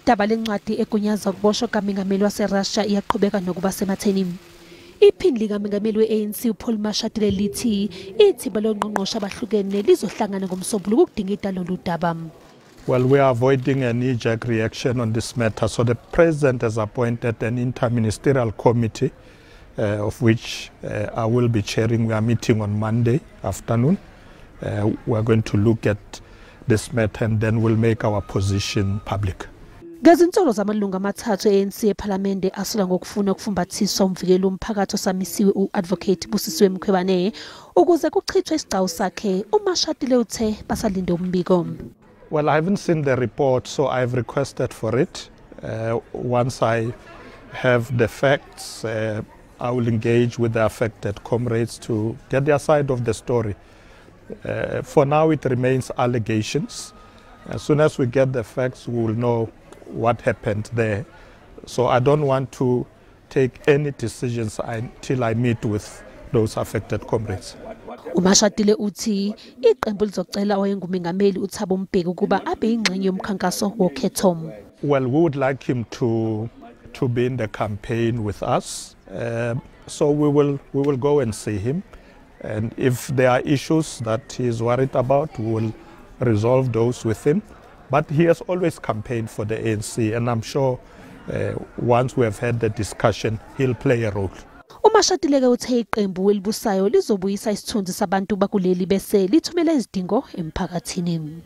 Udaba lencwadi egunyaza ukuboshwa kaMengameli waseRussia iyaqhubeka nokuba sematheni. Iphini likaMengameli we-ANC uPaul Mashatile lithi ithimba longqongqoshe abahlukene lizohlangana ngomsombuluko ukudingida lolu daba. Well, we are avoiding a knee-jerk reaction on this matter. So the President has appointed an interministerial committee, of which I will be chairing. We are meeting on Monday afternoon. We are going to look at this matter and then we'll make our position public. Ngezinsolo zamalungu amathathu e-ANC ePhalamende asula ngokufuna ukufumbathiswa umvikeli womphakathi osamisiwe u-Advocate Busisiwe Mkhwebane ukuze kuchithwe isigcawu sakhe, uMashatile uthe basalinde umbiko. Well, I haven't seen the report, so I've requested for it. Once I have the facts, I will engage with the affected comrades to get their side of the story. For now, it remains allegations. As soon as we get the facts, we will know what happened there. So I don't want to take any decisions until I meet with those affected comrades. uMashatile uthi iqembu lizocela owayengumengameli uThabo Mbeki ukuba abe ingxenye yomkhankaso wokhetho. Well, we would like him to be in the campaign with us. So we will go and see him. And if there are issues that he is worried about, we will resolve those with him. But he has always campaigned for the ANC, and I'm sure once we have had the discussion, he'll play a role. uMashatile ke uthe iqembu elibusayo lizobuyisa isithunzi sabantu bakuleli bese lithumela izidingo emphakathini.